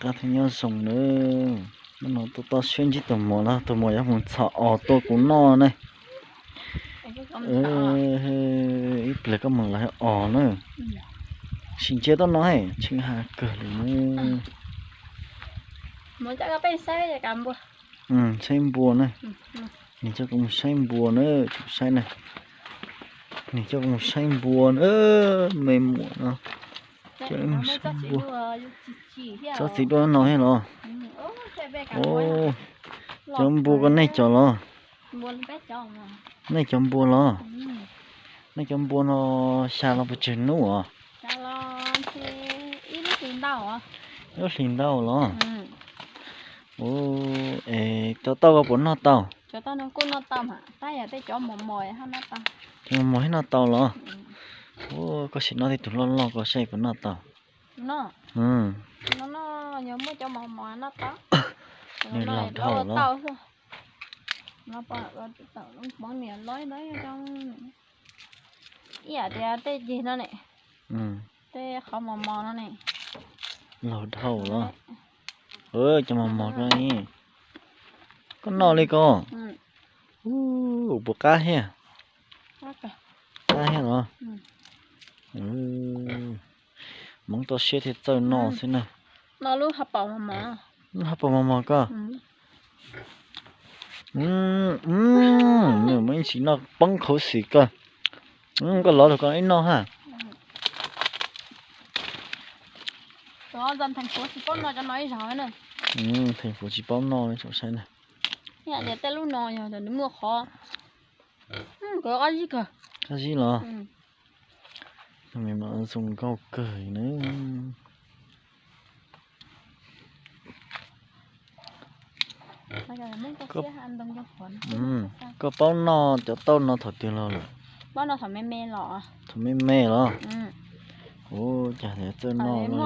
Qab thiab nyob zoo nawb. Hnub no tuaj toj siab ntsib tus muam no, tus muam yuav mus txhom os tua kuv noj ne. Ib pliag koj mus lawv os na. Sim ntsia tuaj no, tsheej ha kawg li na. Saib npua na. Nws coj kuv mus saib npua na, tsoom saib na. Nws coj kuv mus saib npua na, me muam no. Coj mus saib npua. Tsob txiv duaj no thiab los? Cov npua ko nej cov los? Nej cov npua los? Nej cov npua no xya los puas tsawg hnub os? Lub hlis ntau los? Ua es cov tauj koj puas noj tau? Cov mos mos thiab noj tau los? Ua koj sim noj tej tus loj loj koj saib puas noj tau. Nws laug dhau los? Ib yam tias tej ceg no ne, tej qhov mos mos no ne. Laug dhau los? Cov mos mos ko, koj noj li ko. Puas qab thiab? Qab thiab los? Hmoov toj siab thiaj txawj noj xwb na. Lub hauv paus mos mos koj. Nws muaj ib ntsis noj poob khuv xim koj. Koj lov rau koj ib noj ha. Theem fuv tsis paub noj, tsoom saib na. Tej lub no yog nws muaj qhov, qab zib los? Zoo nkauj kawg na. Koj paub noj cov tauj no thaum twg los lawm? Thaum me me los? Ua cas txawj noj no?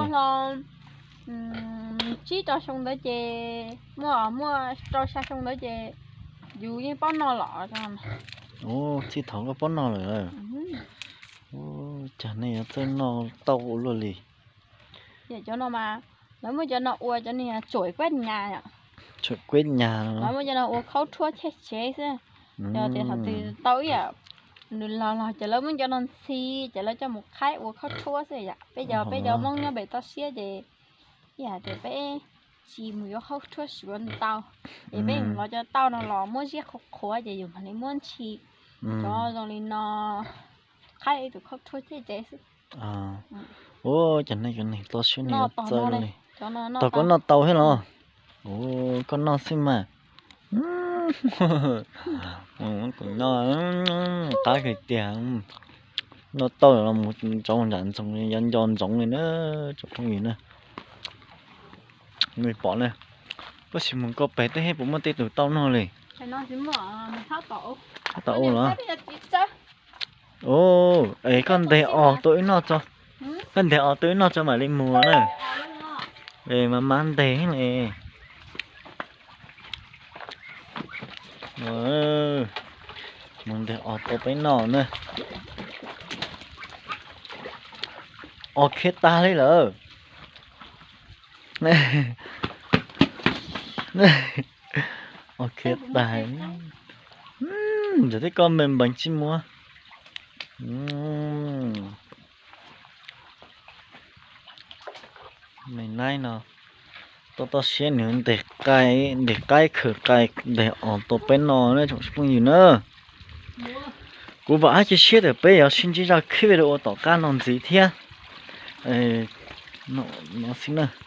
Tsib rau xyoo ntawd ces, muaj muaj rau xya xyoo ntawd ces yus yeej paub noj los. Txij thaum koj paub noj lawm. Ua cas nej yuav txawj noj tauj ua luaj li. Cov no mas lawv muab cov no ua cov niag tsuam kuab nyas. Tsuam kuab nyas. Lawv muab cov no ua khaub rhuab cheb tsev xwb. Yog tias thaum twg tau ib yam nws los los ces lawv muab cov no ntxhi ces lawv coj mus qhaib ua khaub rhuab xwb yom. Peb cov, peb cov Hmoob nyob pem toj siab ces ib yam tias peb tsis mus yuav khaub rhuab suav ntau, ces peb mus lov cov tauj no los muab ziab qhuav qhuav ces yus mam li muab ntxhi. Cov zoo li no qhaib ib tus khaub rhuab cheb tsev xwb. Ua cas nej cov neeg toj siab no txawj li. Tom koj noj tau thiab los? Ua koj noj xwb mas. Kuv noj qab kawg tiag. Noj tauj los mus tsoov ntsam ntsoov, nco nco ntsoov li na, tsoom phooj ywg na. Nej pom na, koj sim mus koj pem tej thiab puas muaj tej tus tauj noj li? Tau ua los? Es koj nteg os tua wb noj tso. Koj nteg os tua wb noj tso mam li mus na. Es mas mas nteg li. Mus nteg os tua peb noj na. Os khiav tag li lawm. Os khiav tag. Ntawm tej koj me npees tsis muab. Me naib no toj toj siab nws nteg qaib, nteg qaib khaws qaib nteg os tua peb noj na tsoom phooj ywg na. Kuv vam thiab cia siab tias peb yuav sib ntsib zaj khib video ua tom qab no ntxiv thiab. No xwb na.